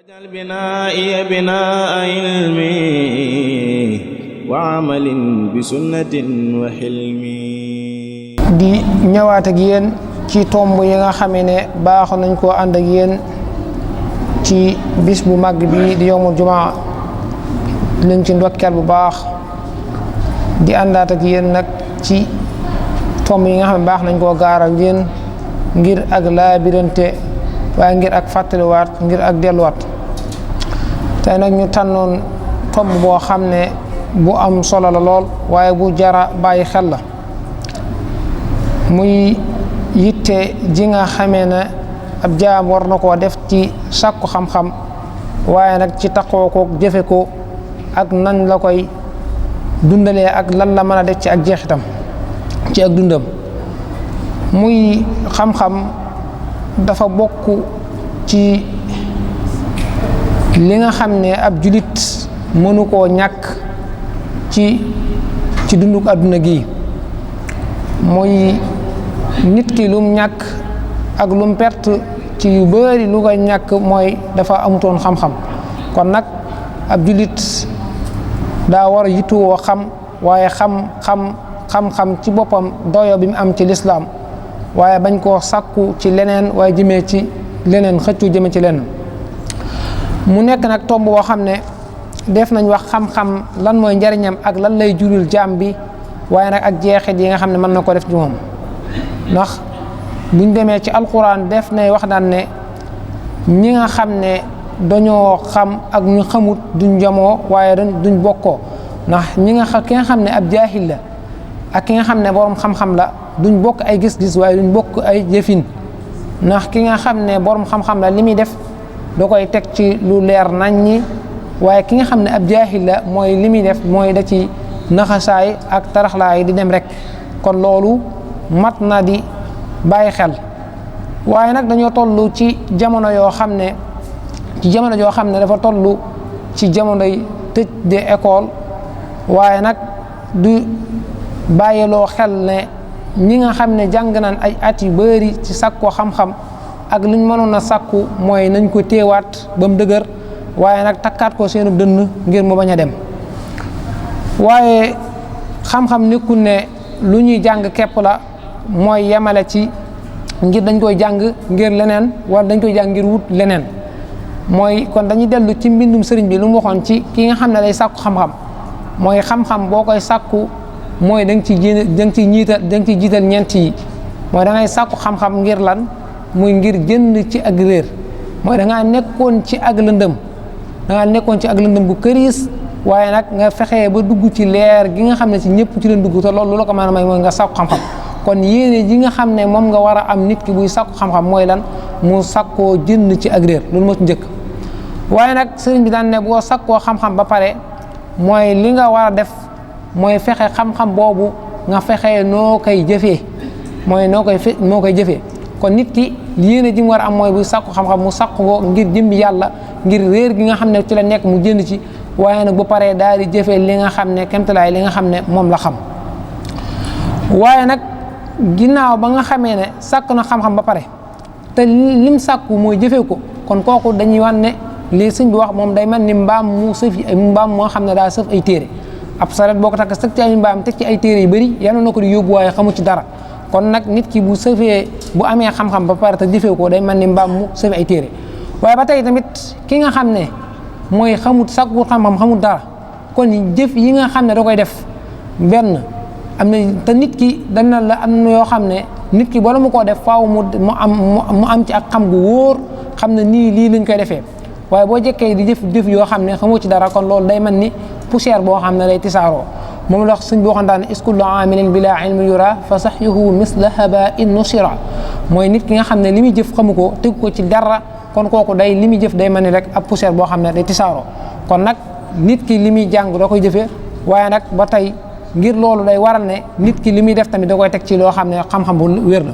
واجعل بنائي بناء علم وعمل بسنة وحلم di ñëwaat ak yéen ci tomb yi nga xamee ne baax nañ koo ànd ak yéen ci bis bu mag bi di yowmul jumaa leen ci ndokkeel bu baax di àndaat ak yéen nag ci tomb yi nga xam ne baax nañ koo gaaral yéen ngir ak laabirante waaye ngir ak fàttaliwaat ngir ak delluwaat tey nag ñu tànnoon tomb boo xam ne bu am solo la lool waaye bu jara bàyyi xel la muy yitte ji nga xamee ne ab jaam war na koo def ci sàkku xam-xam waaye nag ci taqoo ko jëfe ko ak nañ la koy dundalee ak lan la mën a def ci ak jeexitam ci ak dundam muy xam-xam dafa bokk ci li nga xam ne ab julit mënu koo ñàkk ci dunduk àdduna gi muy nit ki lum ñàkk ak lum perte ci yu bari lu ko ñàkk mooy dafa amutoon xam-xam kon nag ab julit daa war a yittuwoo xam waaye xam-xam ci boppam doyo bi mu am ci lislaam waaye bañ koo sàkku ci leneen waaye jëmee ci leneen xëccu jëmee ci leneen mu nekk nag tomb boo xam ne def nañ wax xam-xam lan mooy njariñam ak lan lay jurul jaam bi waaye nag ak jeexit yi nga xam ne mën na ko def ci moom ndax buñ demee ci alquran def nay wax daan ne ñi nga xam ne dañoo xam ak ñu xamut duñ jamoo waaye duñ bokkoo ndax ki nga xam ne ab jaahil la ak ki nga xam ne borom xam-xam la duñ bokk ay gis-gis waaye duñ bokk ay jëfin ndax ki nga xam ne borom xam-xam la li muy def da koy teg ci lu leer naññi waaye ki nga xam ne ab jaahil la mooy li muy def mooy da ci naxasaay ak taraxlaay di dem rek kon loolu mat na di bàyyi xel waaye nag dañoo toll ci jamono yoo xam ne joo xam ne dafa toll ci jamonoy tëj de école waaye nag du bàyyiloo xel ne ñi nga xam ne jàng nañ ay at yu bari ci sàkku xam-xam ak luñ mënoon a sàkku mooy nañ ko téewaat ba mu dëgër waaye nag takkaat ko seenu dënn ngir mu bañ a dem waaye xam-xam nekkul ne lu ñuy jàng képp la mooy yemale ci ngir dañ koy jàng ngir leneen wala dañ koy jàng ngir wut leneen mooy kon dañuy dellu ci mbindum sëriñ bi lu mu waxoon ci ki nga xam ne day sàkku xam-xam mooy xam-xam boo koy sàkku mooy da nga ciy jiital ñeent yi mooy da ngay sàkku xam-xam ngir lan muy ngir jënd ci ak réer mooy dangaa nekkoon ci ak lëndëm bu këriis waaye nag nga fexee ba dugg ci leer gi nga xam ne ci ñëpp ci leen dugg te loolu lu la ko mën a may mooy nga sàkku xam-xam kon yéene ji nga xam ne moom nga war a am nit ki buy sàkku xam-xam mooy lan mu sàkkoo jënd ci ak réer loolu moo ci njëkk waaye nag sëriñ bi daan ne boo sàkkoo xam-xam ba pare mooy li nga war a def mooy fexe xam-xam boobu nga fexe noo koy jëfee moo koy jëfee kon nit ki yéene ji mu war a am mooy buy sàkku xam-xam mu sàkku ko ngir jëmbi yàlla ngir réer gi nga xam ne ci la nekk mu jënd ci waaye nag bu paree daal di jëfee li nga xam ne kemtalaay li nga xam ne moom la xam waaye nag ginnaaw ba nga xamee ne sàkk na xam-xam ba pare te lim sàkku mooy jëfee ko kon kooku dañuy wan ne lii sëñ bi wax moom day mel ni mbaam moo xam ne daa sëf ay téere ab saret boo ko takk sëg ci ay mbaam teg ci ay téere yu bëri yanu na ko di yóbbu waaye xamu ci dara kon nag nit ki bu amee xam-xam ba pare te jëfee ko day mel ni mbaam mu sëf ay téere waaye ba tey tamit ki nga xam ne mooy xamut sàkku xam-xam xamut dara kon jëf yi nga xam ne da koy def benn am na te nit ki dana la am na yoo xam ne nit ki bala mu koo def faaw mu am ci ak xam gu wóor xam ne nii lii lañ koy defee waaye boo jekkee di jëf yoo xam ne xamoo ci dara kon loolu day mel ni poussière boo xam ne day tisaaroo moom la wax suñ boo xam daan iskullu amilin bila ilmi yura fa sahyuhu misla haba'in nusira mooy nit ki nga xam ne li muy jëf xamu ko tegu ko ci dara kon kooku day li muy jëf day mel ni rek ab poussière boo xam ne day tisaaroo kon nag nit ki li muy jàng da koy jëfee waaye nag ba tey ngir loolu day waral ne nit ki li muy def tamit da koy teg ci loo xam ne xam-xam bu wér la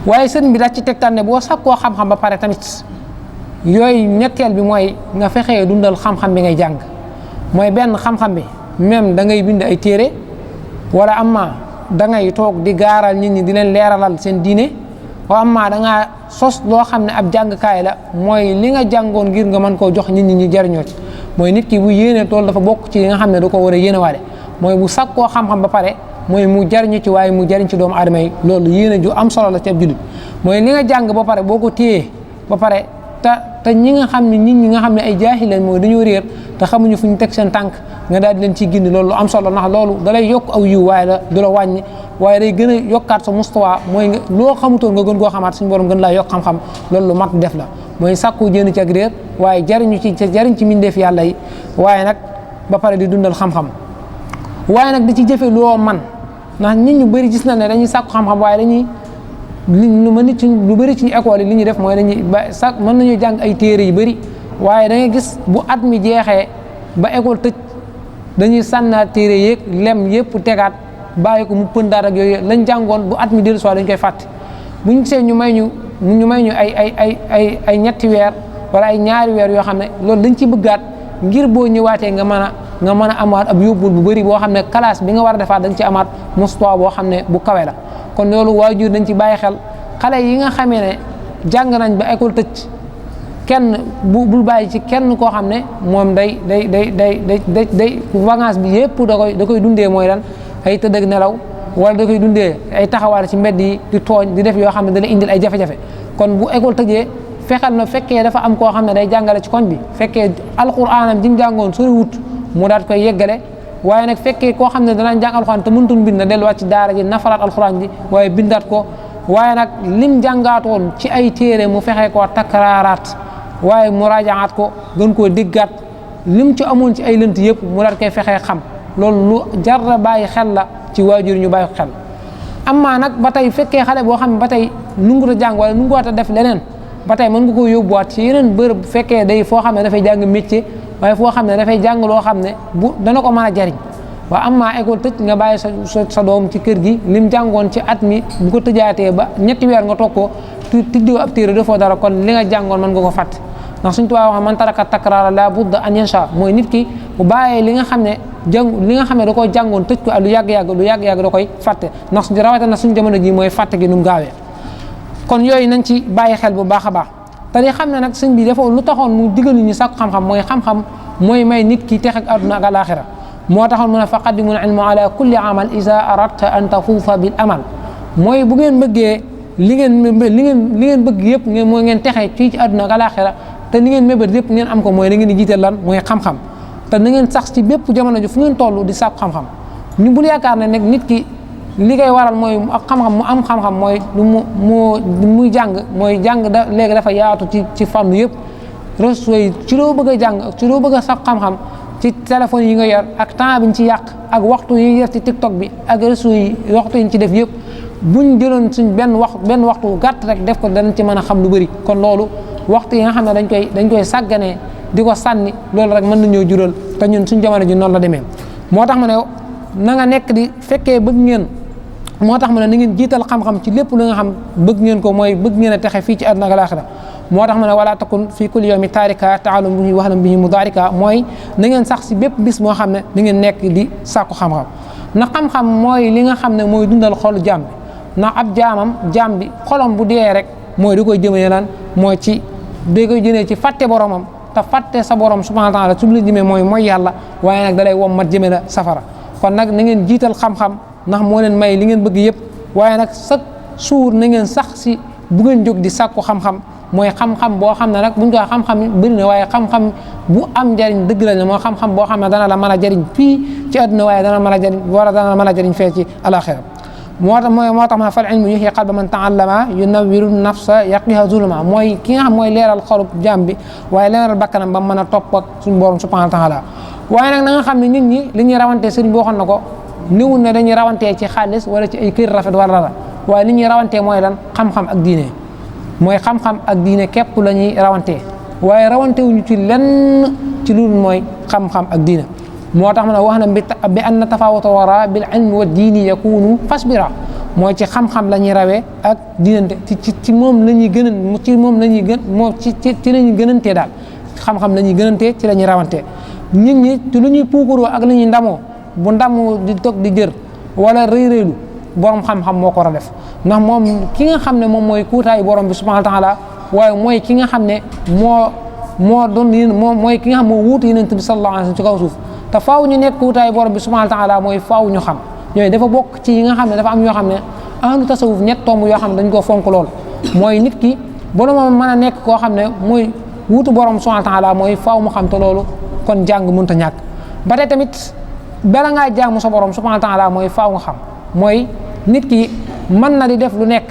waaye sëriñ bi da ci tegtal ne boo sàkkoo xam-xam ba pare tamit yooyu ñetteel bi mooy nga fexee dundal xam-xam bi ngay jàng mooy benn xam-xam bi même da ngay bind ay téere wala amma da ngay toog di gaaral nit ñi di leen leeralal seen diine wa amma da ngaa sos loo xam ne ab jàngkaay la mooy li nga jàngoon ngir nga mën koo jox nit ñi ñu jariñoo ci mooy nit ki bu yéene tool dafa bokk ci li nga xam ne da ko war a yéenewaale mooy bu sakkoo xam-xam ba pare mooy mu jariñu ci waaye mu jariñ ci doomu aadama yi loolu yéene ju am solo la ci ab jullit mooy li nga jàng ba pare boo ko téyee ba pare te ñi nga xam ne nit ñi nga xam ne ay jaahil lañ mooy dañoo réer te xamuñu fu ñu teg seen tànk nga daal di leen ciy gindi loolu lu am solo ndax loolu da lay yokk aw yiw waaye la du la wàññi waaye day gën a yokkaat sa mustawa mooy nga loo xamutoon nga gën koo xamaat suñu borom gën laa yokk xam-xam loolu lu mat def la mooy sàkku jénn ci ak réer waaye jariñu ci jariñ ci mindeef yàlla yi waaye nag ba pare di dundal xam-xam waaye nag di ci jëfe loo man ndax nit ñu bëri gis na ne dañuy sàkku xam-xam waaye dañuy lu bëri ci école yi li ñuy def mooy dañuy mën nañu jàng ay téere yu bëri waaye da ngay gis bu at mi jeexee ba école tëj dañuy sànnaat téere yeeg lem yëpp tegaat bàyyi ko mu pëndaat ak yooyu lañ jàngoon bu at mi dellu si dañ koy fàtte buñ see ñu may ñu ay ñetti weer wala ay ñaari weer yoo xam ne loolu dañ ci bëggaat ngir boo ñëwaatee nga mën a amaat ab yóbbul bu bëri boo xam ne classe bi nga war a defaat dañ ci amaat mustawa boo xam ne bu kawe la kon loolu waajur dañ ci bàyyi xel xale yi nga xamee ne jàng nañ ba école tëj kenn bul bàyyi ci kenn koo xam ne moom day vacance bi yëpp da koy dundee mooy lan ay tëdd ak nelaw wala da koy dundee ay taxawaale ci mbedd yi di tooñ di def yoo xam ne dana indil ay jafe-jafe kon bu école tëjee fexeel na fekkee dafa am koo xam ne day jàngale ci koñ bi fekkee alxuraanam ji mu jàngoon sori wut mu daat koy yeggale waaye nag fekkee koo xam ne danaan jàng alxuraan te mënutul bind na delluwaat ci daara ji nafaraat alxuraan ji waaye bindaat ko waaye nag lim jàngaatoon ci ay téere mu fexe koo takraaraat waaye mu raajaat ko gën koo déggaat lim ci amoon ci ay lënt yëpp mu daat koy fexee xam loolu lu jar a bàyyi xel la ci waajur ñu bàyyi xel amma nag ba tey fekkee xale boo xam ne ba tey nungut a jàng wala nunguwaat a def leneen ba tey mën nga ko yóbbuwaat ci yeneen bërëb fekkee day foo xam ne dafay jàng métier waaye foo xam ne dafay jàng loo xam ne bu dana ko mën a jariñ waaw amma école tëj nga bàyyi sa doom ci kër gi lim jàngoon ci at mi bu ko tëjaatee ba ñetti weer nga toog ko tiddiwo ab téere defoo dara kon li nga jàngoon mën nga ko fàtte ndax suñ tubaab wax man taraka takraara la budda an yansha mooy nit ki bu bàyyee li nga xam ne da koo jàngoon tëj ko lu yàgg-yàgg da koy fàtte ndax rawatina suñ jamono ji mooy fàtte gi nu mu gaawee kon yooyu nañ ci bàyyi xel bu baax a baax te di xam ne nag sëñ bi dafa lu taxoon mu digal ñu sàkku xam-xam mooy xam-xam mooy may nit ki tex ak àdduna ak alaxira moo taxoon mu ne faqaddimu al-ilma ala kulli amal isa aradta an tafuufa bil amal mooy bu ngeen bëggee li ngeen bëgg yëpp mooy ngeen texe ci àdduna ak alaxira te li ngeen mébét yëpp ngeen am ko mooy da ngeen di jiital lan mooy xam-xam te na ngeen sax ci bépp jamono ji fu ngeen toll di sàkku xam-xam ñu bul yaakaar ne nag nit ki li koy waral mooy ak xam-xam mu am xam-xam mooy muy jàng mooy jàng léegi dafa yaatu ci fànn yëpp réseaux yi ci loo bëgg a jàng ci loo bëgg a sax xam-xam ci téléphone yi nga yor ak temps biñ ci yàq ak waxtu yi def ci TikTok bi ak réseaux yi waxtu yi ñu ci def yëpp buñ jëloon suñ benn waxtu gàtt rek def ko danañ ci mën a xam lu bëri kon loolu waxtu yi nga xam ne dañ koy sàgganee di ko sànni loolu rek mën nañoo jural te ñun suñ jamono ji noonu la demee moo tax ma ne na nga nekk di fekkee bëgg ngeen moo tax ma ne na ngeen jiital xam-xam ci lépp lu nga xam bëgg ngeen ko mooy bëgg ngeen a texe fii ci àdduna ak alaaxira moo tax ma ne wala takun fii kulli yawmi taarika taalum bihi waxlam bihi mudaarika mooy na ngeen sax si bépp bis moo xam ne na ngeen nekk di sàkku xam-xam na xam-xam mooy li nga xam ne mooy dundal xolu jaam bi ndax ab jaam bi xolam bu dee rek mooy da koy jëmee lan mooy da koy jënee ci fàtte boromam te fàtte sa borom subhanahu wa taala su la jëmee mooy yàlla waaye nag da lay wom mat jëmee la safara kon nag na ngeen jiital xam-xam ndax moo leen may li ngeen bëgg yëpp waaye nag chaque jour na ngeen sax si bu ngeen jóg di sàkku xam-xam mooy xam-xam boo xam ne nag buñ ko xam-xam bëri na waaye xam-xam bu am njariñ dëgg la ne moo xam-xam boo xam ne dana la mën a jariñ fii ci àdduna waaye dana mën a jariñ fee ci alaxira moo tax ma fal ilmu yuhyi qalba man taallama yunawwiru nafsa yaqiha zulma mooy ki nga xam mooy leeral xolub jaam bi waaye leeral bakkanam ba mën a topp ak suñu borom subhanahu wa taala waaye nag na nga xam ne nit ñi li ñuy rawantee sëriñ bi waxoon na ko niwul ne dañuy rawantee ci xaalis wala ci ay kër rafet wala dara waaye li ñuy rawantee mooy lan xam-xam ak diine mooy xam-xam ak diine képp la ñuy rawantee waaye rawantewuñu ci lenn ci lu mooy xam-xam ak diine moo tax ma ne wax na bi anna tafawuta wara bil ilmi wa diini yakunu fasbira mooy ci xam-xam la ñuy rawee ak diinante ci moom la ñuy gën ci moom la ñuy gën moom ci la ñuy gënantee daal xam-xam la ñuy gënantee ci la ñuy rawantee nit ñi ci lu ñuy puukaroo ak lu ñuy ndamoo bu ndamu di toog di jër wala rëy-rëylu borom xam-xam moo ko war a def ndax moom ki nga xam ne moom mooy kuutaayu borom bi subhanahu wa taala waaye mooy ki nga xam ne moo doon mooy ki nga xam moo wuutu yonent bi sallallahu alayhi wa sallam ci kaw suuf te faaw ñu nekk kuutaayu borom bi subhanahu wa taala mooy faaw ñu xam yooyu dafa bokk ci yi nga xam ne dafa am yoo xam ne ahlu tasawuf ñett tomb yoo xam ne dañ ko fonk lool mooy nit ki bala moom mën a nekk koo xam ne mooy wuutu borom subhanahu wa taala mooy faaw mu xam te loolu kon jàng mënut a ñàkk ba tey tamit bala ngaa jaamu sa borom subhanahu wa taala mooy faaw nga xam mooy nit ki mën na di def lu nekk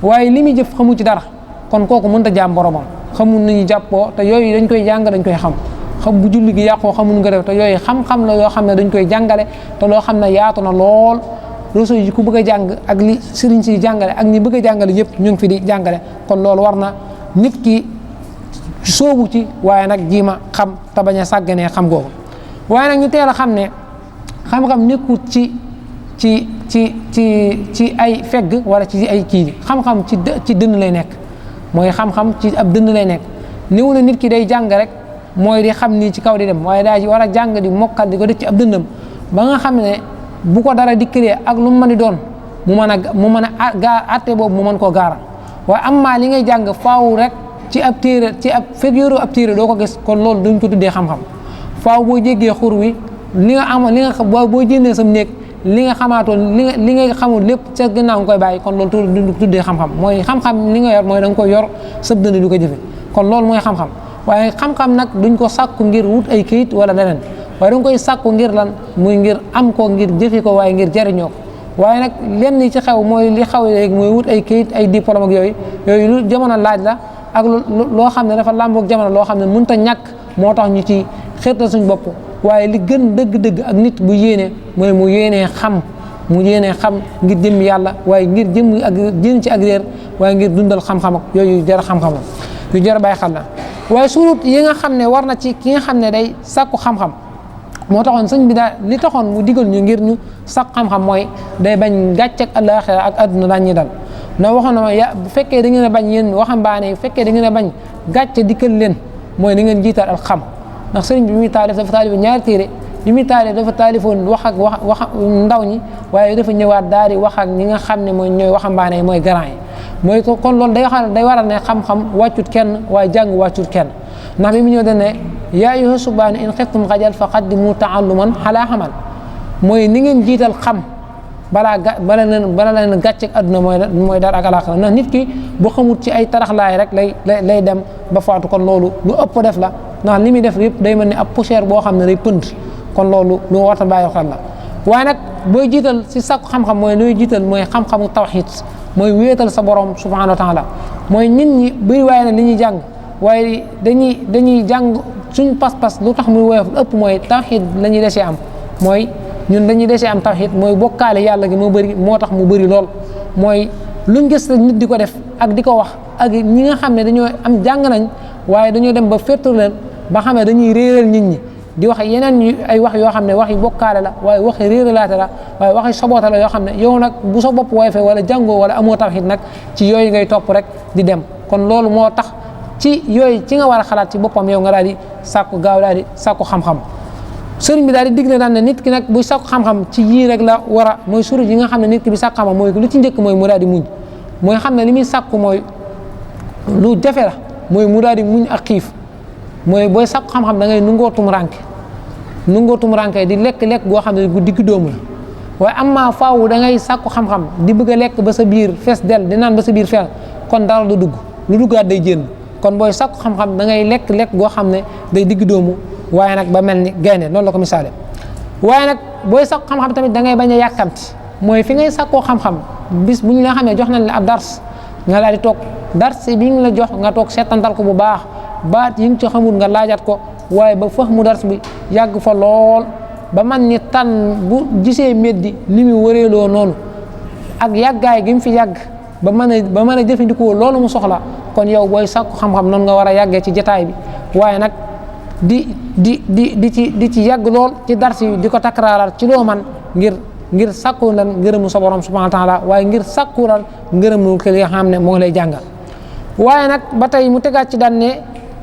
waaye li muy jëf xamu ci dara kon kooku mënut a jaam boromam xamul nañu jàppoo te yooyu dañ koy jàng dañ koy xam bu julli gi yàqoo xamul nga def te yooyu xam-xam la yoo xam ne dañ koy jàngale te loo xam ne yaatu na lool réseau yi ku bëgg a jàng ak li sëriñ si jàngale ak ñi bëgg a jàngale yëpp ñu ngi fi di jàngale kon loolu war na nit ki soobu ci waaye nag jiima xam te bañ a sàgganee xam googu waaye nag ñu teel a xam ne xam-xam nekkut ci ay fegg wala ci ay kii bi xam-xam ci dënn lay nekk mooy xam-xam ci ab dënn lay nekk néew na nit ki day jàng rek mooy di xam nii ci kaw di dem waaye daa ci war a jàng di mokkal di ko def ci ab dëndam ba nga xam ne bu ko dara dikkalee ak lu mu mën di doon mu mën a atte boobu mu mën koo gaaral waaye am maa li ngay jàng faaw rek ci ab téere ci ab fekk yoroo ab téere doo ko gis kon loolu duñ ko tuddee xam-xam faaw boo jéggee xur wi li nga amoon li nga boo jénnee sam néeg li nga xamaatoon li nga xamul lépp ca gannaaw nga koy bàyyi kon loolu du tuddee xam-xam mooy xam-xam li nga yor mooy da nga koy yor sëb dënd du ko jëfe kon loolu mooy xam-xam waaye xam-xam nag duñ ko sàkku ngir wut ay këyit wala leneen waaye da nga koy sàkku ngir lan muy ngir am ko ngir jëfe ko waaye ngir jariñoo ko waaye nag lenn ci xew mooy li xew léegi mooy wut ay këyit ay diplôme ak yooyu lu jamono laaj la ak loo xam ne dafa làmboog jamono loo xam ne mënut a ñàkk moo tax ñu ci xeetal suñ bopp waaye li gën dëgg-dëgg ak nit bu yéene mooy mu yéenee xam ngir jëm yàlla waaye ngir jëm ci ak réer waaye ngir dundal xam-xam ak yooyu jar xam-xam yu jar bàyyi xel la waaye surut yi nga xam ne war na ci ki nga xam ne day sàkku xam-xam moo taxoon sëñ bi daal li taxoon mu digal ñu ngir ñu sàkku xam-xam mooy day bañ gàcce ak àllaaxira ak àdduna daan ñi dal na waxoon na ma bu fekkee da ngeen a bañ yéen waxambaane bu fekkee da ngeen a bañ gàcce dikkal leen mooy da ngeen jiital ak xam ndax sëriñ bi muy taalif dafa taalif ñaari téere bi muy taalif dafa taalifoon wax ndaw ñi waaye dafa ñëwaat daal di wax ak ñi nga xam ne mooy ñooy waxambaane yi mooy grand yi mooy kon loolu day waral ne xam-xam wàccut kenn waaye jàng wàccut kenn ndax bi mu ñëw dañ ne yaa ayyuha subaanu in xiftum xajal fa qaddimu taalluman ala xamal mooy ni ngeen jiital xam bala leen gàcceeg adduna mooy dara ak alaxira ndax nit ki bu xamut ci ay taraxlaay rek lay dem ba faatu kon loolu lu ëpp def la ndax li muy def yëpp day mel ni ab poussière boo xam ne day pënd kon loolu lu war a bàyyi xel la waaye nag booy jiital si sàkku xam-xam mooy looy jiital mooy xam-xamu tawxiid mooy wéetal sa borom subhanahu wa taala mooy nit ñi bëri waaye nag li ñuy jàng waaye dañuy jàng suñ pas-pas lu tax muy woyof lu ëpp mooy tawxiid la ñuy desee am mooy ñun dañuy desee am tawxiid mooy bokkaale yàlla gi moo tax mu bëri lool mooy luñ gis rek nit di ko def ak di ko wax ak ñi nga xam ne dañoo am jàng nañ waaye dañoo dem ba féttar leen ba xam ne dañuy réeral nit ñi di wax yeneen ay wax yoo xam ne waxi bokkaale la waaye waxi réeralaate la waaye waxi soboota la yoo xam ne yow nag bu sa bopp woyofee wala jàngoo wala amoo tawxiid nag ci yooyu ngay topp rek di dem kon loolu moo tax ci yooyu ci nga war a xalaat ci boppam yow nga daal di sàkku gaaw daal di sàkku xam-xam sëriñ bi daal di digle daan ne nit ki nag buy sàkku xam-xam ci yii rek la war a mooy suru yi nga xam ne nit ki bi sàkku xam-xam mooy lu ci njëkk mooy mu daal di muñ mooy xam ne li muy sàkku mooy lu jafe la mooy mu daal di muñ ak xiif mooy booy sàkku xam-xam da ngay nungoo tumranke di lekk goo xam ne gu digg dóomu la waaye am maa faaw da ngay sàkku xam-xam di bëgg a lekk ba sa biir fees del di naan ba sa biir fees kon dara du dugg lu duggaat day génn kon booy sàkku xam-xam da ngay lekk goo xam ne day digg dóomu waaye nag ba mel ni gaynde noonu la ko misaale waaye nag booy sàkku xam-xam tamit da ngay bañ a yàkkamti mooy fi ngay sàkkoo xam-xam bis bu ñu la xamee jox nañ la ab dars nga daal di toog dars bi ñu la jox nga toog seetantal ko bu baax baat yi nga ci xamul nga laajat ko waaye ba fax mu dars bi yàgg fa lool ba man ni tànn bu gisee meddi li mu wëreeloo noonu ak yàggaay gi mu fi yàgg ba mën a jëfandikoo loolu mu soxla kon yow booy sàkku xam-xam noonu nga war a yàggee ci jataay bi waaye nag di ci yàgg lool ci dars yi di ko takraaral ci loo man ngir sàkku lan ngërëmu sa borom subhanahu wa taala waaye ngir sàkku lan ngërëmu ki nga xam ne moo ngi lay jàngal waaye nag ba tey mu tegaat ci daan ne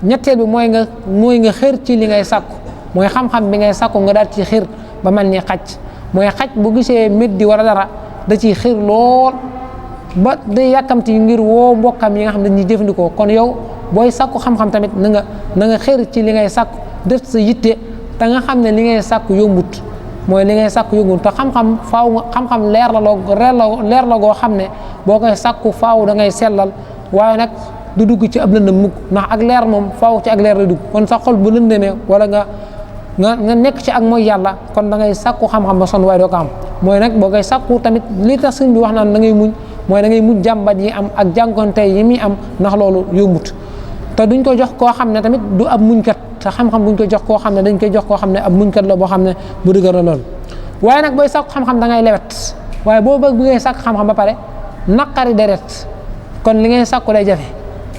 ñetteel bi mooy nga xër ci li ngay sàkku mooy xam-xam bi ngay sàkku nga daal ci xër ba mel ni xaj mooy xaj bu gisee méddi wala dara da ciy xir lool ba day yàkkamti ngir woo mbokkam yi nga xam ne dañuy jëfandikoo. kon yow booy sàkku xam-xam tamit na nga xir ci li ngay sàkku def sa yitte te nga xam ne li ngay sàkku yombut mooy li ngay sàkku yombut te xam-xam faaw nga xam-xam leer la goo xam ne boo koy sàkku faaw da ngay sellal waaye nag du dugg ci ab lëndëm mukk ndax ak leer moom faaw ci ak leer la dugg. kon sa xol bu lëndëmee wala nga nekk ci ak mooy yàlla kon da ngay sàkku xam-xam ba sonn waaye doo ko am. mooy nag boo koy sàkku tamit li tax sëñ bi wax naan da ngay muñ mooy da ngay muñ jàmbat yi am ak jànkonte yi muy am ndax loolu yombut te duñ ko jox koo xam ne tamit du ab muñkat te xam-xam buñ ko jox koo xam ne dañ koy jox koo xam ne ab muñkat la boo xam ne bu dëgër la loolu. waaye nag booy sàkku xam-xam da ngay lewet waaye boo bëgg bi ngay sàkk xam-xam ba pare naqari deret kon li ngay sàkku day jafe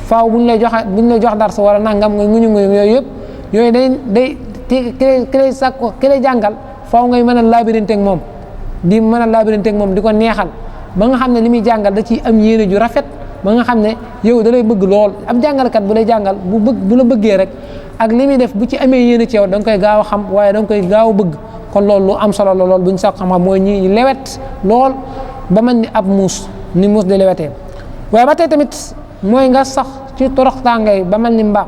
faaw buñ lay jox dars wala nangam nga nguñu yooyu yëpp yooyu day ki lay sàkku ki lay jàngal faaw ngay mën a labirinteeg moom di ko neexal ba nga xam ne li muy jàngal da ciy am yéene ju rafet ba nga xam ne yow da lay bëgg lool. ab jàngalkat bu lay jàngal bu la bëggee rek ak li muy def bu ci amee yéene ci yow da nga koy gaaw a xam waaye da nga koy gaaw a bëgg. kon loolu lu am solo la lool bu ñu sàkku xam-xam mooy ñi lewet lool ba mel ni ab muus ni muus di lewetee. waaye ba tey tamit mooy nga sax ci toroxtaangay ba mel ni mbaam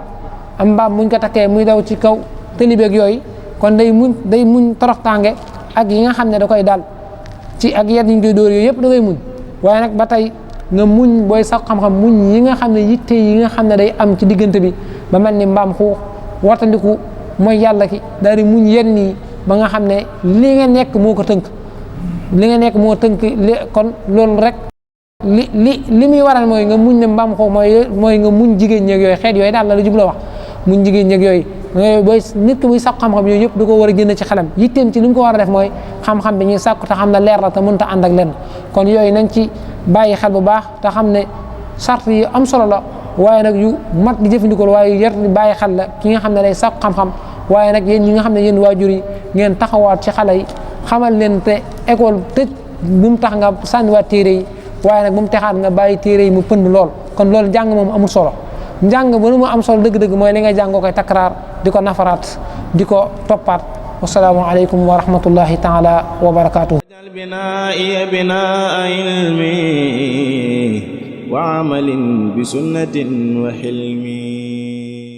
am mbaam buñ ko takkee muy daw ci kaw tëlibeeg yooyu kon day muñ toroxtaange ak yi nga xam ne da koy dal ci ak yet yi ñu koy dóor yooyu yëpp da ngay muñ. waaye nag ba tey nga muñ booy sax xam-xam muñ yi nga xam ne yitte yi nga xam ne day am ci diggante bi ba mel ni mbaam xuux wartandiku mooy yàlla ki daal di muñ yenn yi ba nga xam ne li nga nekk moo ko tënk kon loolu rek li muy waral mooy nga muñ ne mbaam xuux mooy nga muñ jigéen ñeeg yooyu xeet yooyu daal la jubla wax muñ jigéen ñeeg yooyu booy nit ki buy sàkku xam-xam yooyu yëpp du ko war a génn ci xelam yitteem ci li mu ko war a def mooy xam-xam bi ñuy sàkku te xam ne leer la te mënta ànd ak lenn. kon yooyu nañ ci bàyyi xel bu baax te xam ne sart yi am solo la waaye nag yu mat di jëfandikoo waaye yar di bàyyi xel la ki nga xam ne day sàkku xam-xam. waaye nag yéen ñi nga xam ne yéen waajur yi ngeen taxawaat ci xale yi xamal leen te école tëj bu mu tax nga sànniwaat téere yi waaye nag bu mu taxaat nga bàyyi téere yi mu pënd lool. kon loolu jàng moom amul solo njàng ba nu mu am solo dëgg-dëgg mooy li nga jàng koy takraar di ko nafaraat di ko toppaat. wasalaamu aleykum wa rahmatullahi taala wa barakaatuhu. binaa'i binaa'a ilmi wa amalin bi sunnatin wa hilmi